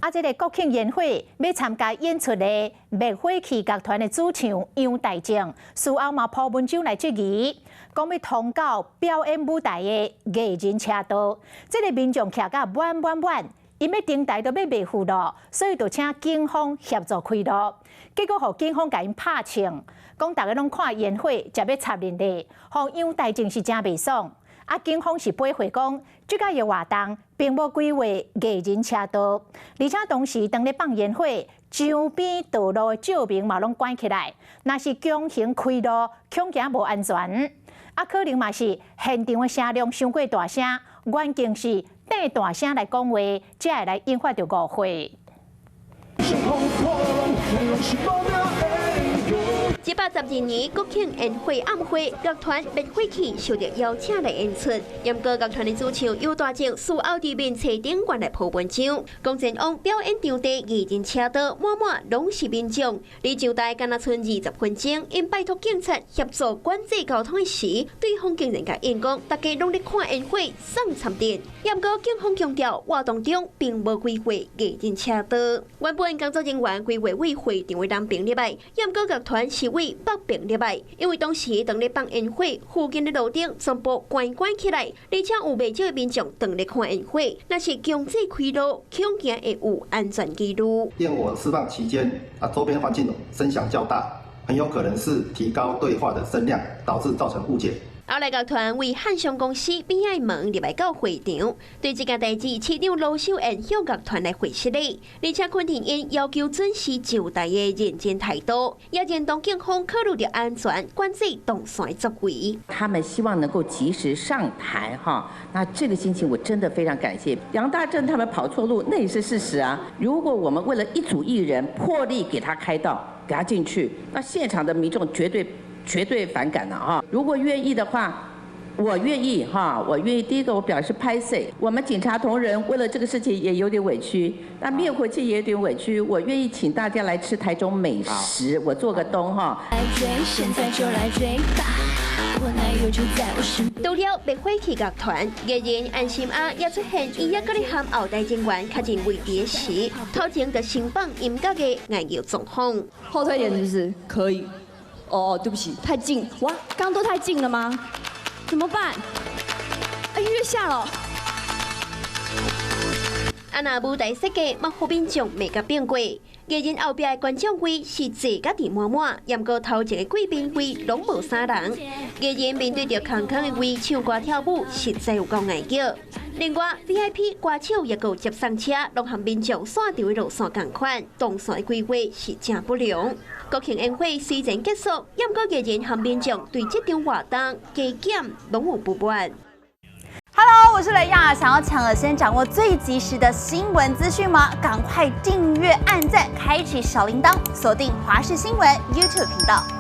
啊，這个國慶煙火欲參加演出的滅火器樂團的主唱楊大正，事後嘛鋪文章來質疑，講欲通到表演舞台的藝人車道，這个民眾徛甲滿滿滿，𪜶欲登台都欲袂赴咯，所以就請警方協助開路，結果予警方共𪜶拍槍，講逐家攏看煙火，才欲插入來，予楊大正是誠袂爽。啊，警方是回覆講，這個活動並無規劃藝人車道，而且當時當咧放煙火，周邊道路的照明嘛攏關起來，若是強行開路，恐驚無安全。啊，可能嘛是現場的聲量傷過大聲，關鍵是硩大聲來講話，才會來引發著誤會。112年國慶煙火晚會，樂團滅火器受到邀請來演出。毋過樂團的主唱游大正事後佇面冊頂懸來鋪文章，講前往表演場地藝人車道滿滿攏是民眾，離上台敢若賰20分鐘，𪜶拜託警察協助管制交通的時，對方竟然共𪜶講，大家攏咧看煙火，爽參電。毋過警方強調，活動中並無規劃藝人車道。原本工作人員規劃為會場的南爿入來，毋過樂團是為北爿入來，因為當時當咧放煙火，附近的路燈全部關關起來，而且有袂少的民眾當咧看煙火，若是強制開路，恐驚會有安全疑慮。焰火釋放期間，啊，周邊環境聲響較大，很有可能是提高對話的聲量，導致造成誤解。後來樂團為漢翔公司邊仔門入來到會場，對這件代誌，市長盧秀燕向樂團來回失禮，而且肯定𪜶要求準時就台的認真態度，也認同警方考慮著安全管制動線的作為。他們希望能夠及時上台哈，那這個心情我真的非常感謝楊大正他們跑錯路，那也是事實啊。如果我們為了一組藝人破例給他開道，給他進去，那現場的民眾絕對絕對反感了啊！如果願意的話，我願意哈，我願意。第一個我表示拍謝，我們警察同仁為了這個事情也有點委屈，那滅火器也有點委屈。我願意請大家來吃台中美食，我做個東哈。除了滅火器樂團藝人安心亞也出現，伊猶閣咧和後台人員較近位置時，頭前就先放音樂的藝術狀況。後退點是不是可以？哦，對不起，太近，哇，剛剛都太近了嗎？怎麼辦？啊，音樂下了。啊，若舞台設計嘛，予民眾罵甲變過。藝人後壁的觀眾位是坐甲佇滿滿，毋過頭前的貴賓位攏無啥人。藝人面對著空空的位唱歌跳舞，實在有夠礙腳。另外，VIP 歌手也有接送車，攏和民眾散場的路線仝款，動線的規劃是誠不良。國慶煙火雖然結束，毋過藝人和民眾對這場活動加減攏有不滿。 Hello，我是雷亞，想要搶先掌握最及時的新聞資訊嗎？趕快訂閱、按讚、開啟小鈴鐺，鎖定華視新聞 YouTube 頻道。